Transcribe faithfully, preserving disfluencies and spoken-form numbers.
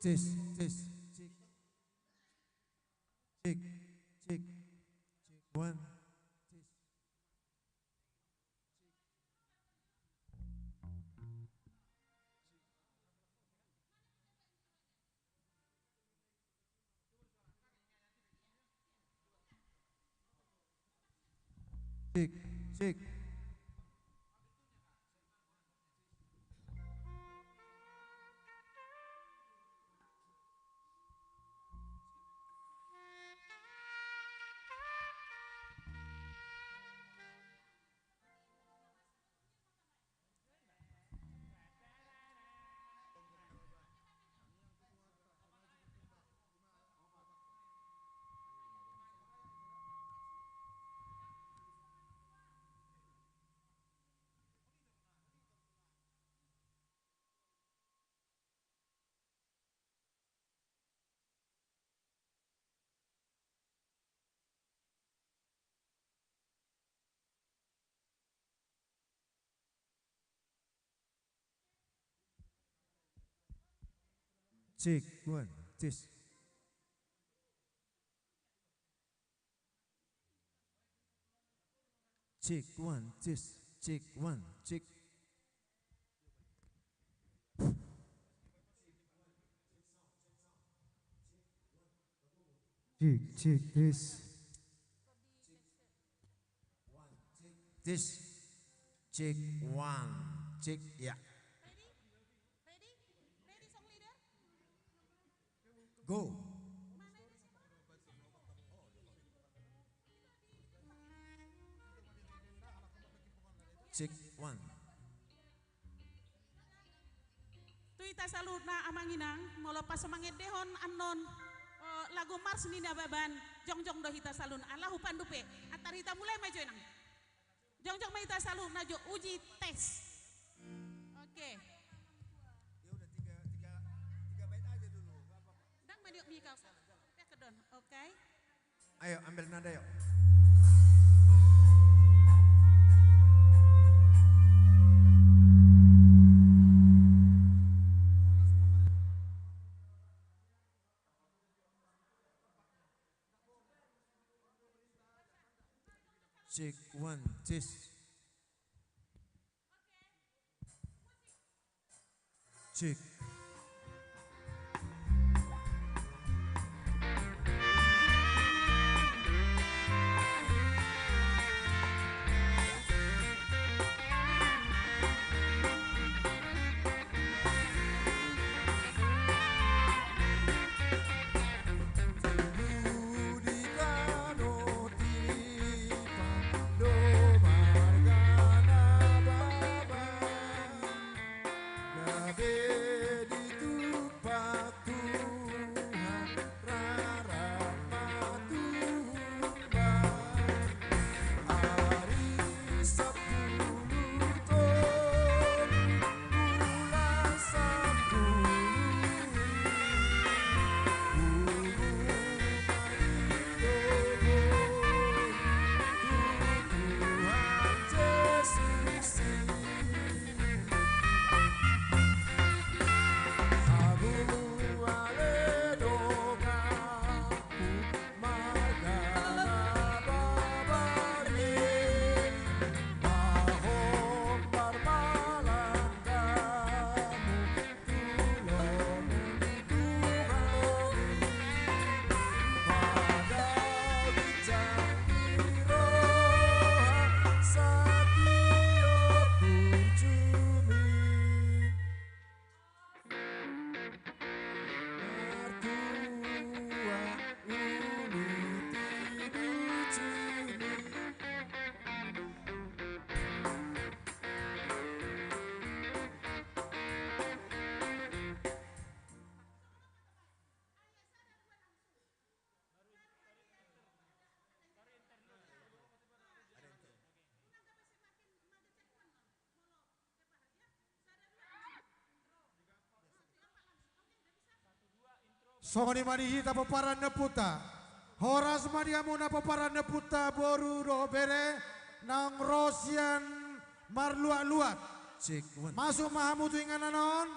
Tes, tes, cek. Cek, cek, cek. One. Cek, cek. Cek, one, tes. Cek, one, tes. Cek, one, cek. Cek, cek, tes. Tes. Cek, one, cek, ya. Go. Cek, one. Tu hita saluhutna amang inang, molo pas so mangendehon annon, eh, lagu Mars ni Nababan, jongjong do hita saluhutna, ala hupandu pe. Antar hita mulai ma jo inang. Jongjong ma hita saluhutna jo, uji tes. Oke. Ya udah, tiga, tiga, tiga bait aja dulu, nggak apa-apa. Ndang maniop mika. Oke. Ayo, ambil nada, yuk. Cek, one, tes. Cek. Songon i ma di hita pomparan ni ompunta. Horas ma di hamuna pomparan ni ompunta, boru dohot bere, naung ro sian marluat-luat. Cek, one. Masuk ma hamu tu inganan on.